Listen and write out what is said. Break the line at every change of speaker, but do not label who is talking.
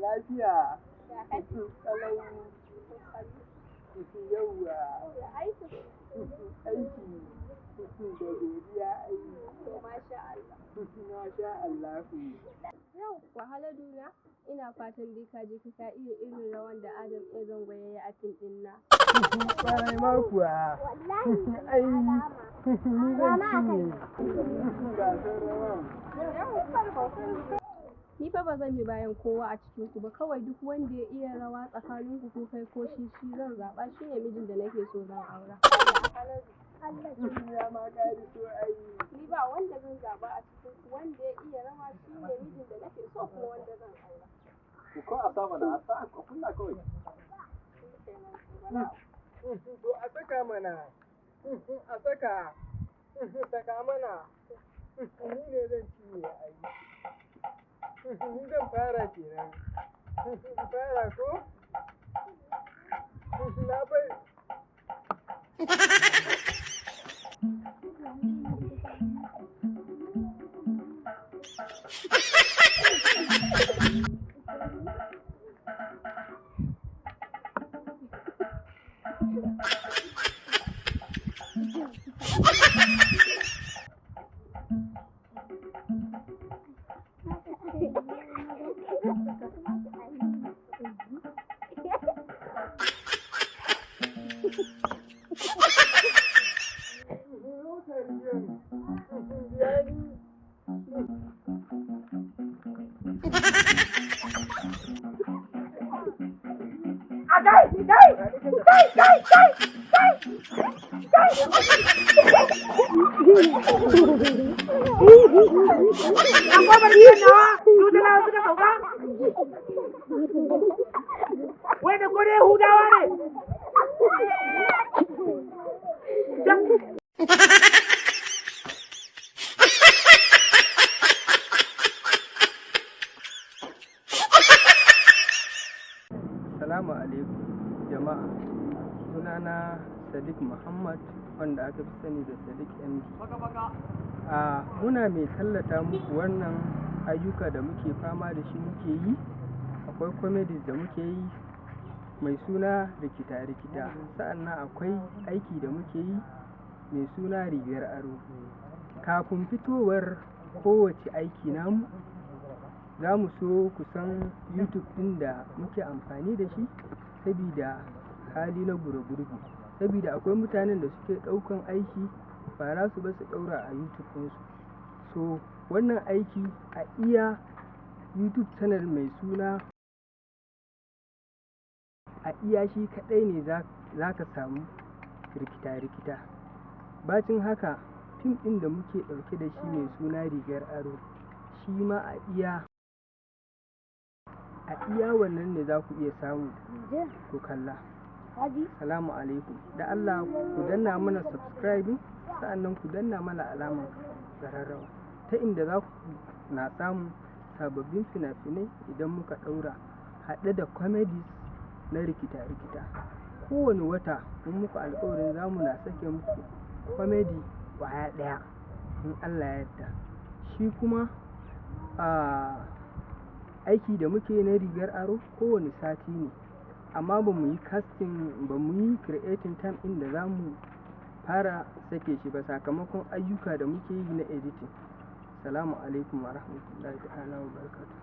Lafiya. Kalau. Yauwa. Aiki. Da godiya ai.
Masha Allah.
Masha Allahu.
Yau Haladu na, ina fatan dai ka je ka iya irin rawan da Adam A Zango ya yi a fim ɗin nan.
Ƙwarai ma kuwa. Ai, ni zan cinye gasar rawan.
Ni fa ba zan bi bayan kowa a cikin ku ba, kawai duk wanda ya iya rawa tsakanin ku, ko kai ko shi, shi zan zaɓa, shi ne mijin da nake so zan aura.
Ya ma ƙari so ai.
Ni ba wanda zan zaɓa a cikin ku, wanda ya iya rawa shi ne mijin da nake so kuma wanda zan aura.
Ko a sa mana, a sa a kunna kawai.
To a saka mana. A saka. Saka mana. Ni ne zan cinye ai. Ni zan fara kenan. Fara ko? Na bai. Biya ni.
Kai, kai, kai, kai, kai, kai, kai. A kofar gidan nawa Tutulawa suka sauka? Wai da kore Yahudawa ne?
Salamu alaikum jama'a. Sunana Sadiq Muhammad, wanda aka fi sani da Sadiq MD. A muna mai tallata muku wannan ayyuka da muke fama da shi muke yi. Akwai comedies da muke yi mai suna Rikita Rikita. Sa'annan akwai aiki da muke yi mai suna Rigar Aro. Kafin fitowar kowace aiki namu, za mu so ku san YouTube ɗin da muke amfani da shi sabida hali na gura gurbi. Sabida akwai mutanen da suke ɗaukan aiki ba nasu ba su ɗaura a YouTube ɗinsu. So wannan aiki a iya YouTube channel mai suna a iya shi kaɗai ne za ka samu Rikita Rikita. Bacin haka, fim ɗin da muke ɗauke da shi mai suna Rigar Aro, shi ma a iya wannan ne za ku iya samu ku kalla. Salamu alaikum. Da Allah ku danna mana subscribing, sa'annan ku danna mana alamar ƙararrawa ta inda za ku na samun sababbin fina-finai idan muka ɗaura, haɗe da comedies na Rikita Rikita. Kowane wata mun muku alƙawarin za mu na sake muku comedy ƙwaya ɗaya in Allah ya yarda. Shi kuma aiki da muke na Rigar Aro kowane sati ne, amma ba mu yi casting ba, mu yi creating time ɗin da za mu fara sake shi ba sakamakon ayyuka da muke yi na editing. Salamu alaikum wa rahmatullahi ta'ala wa barakatuh.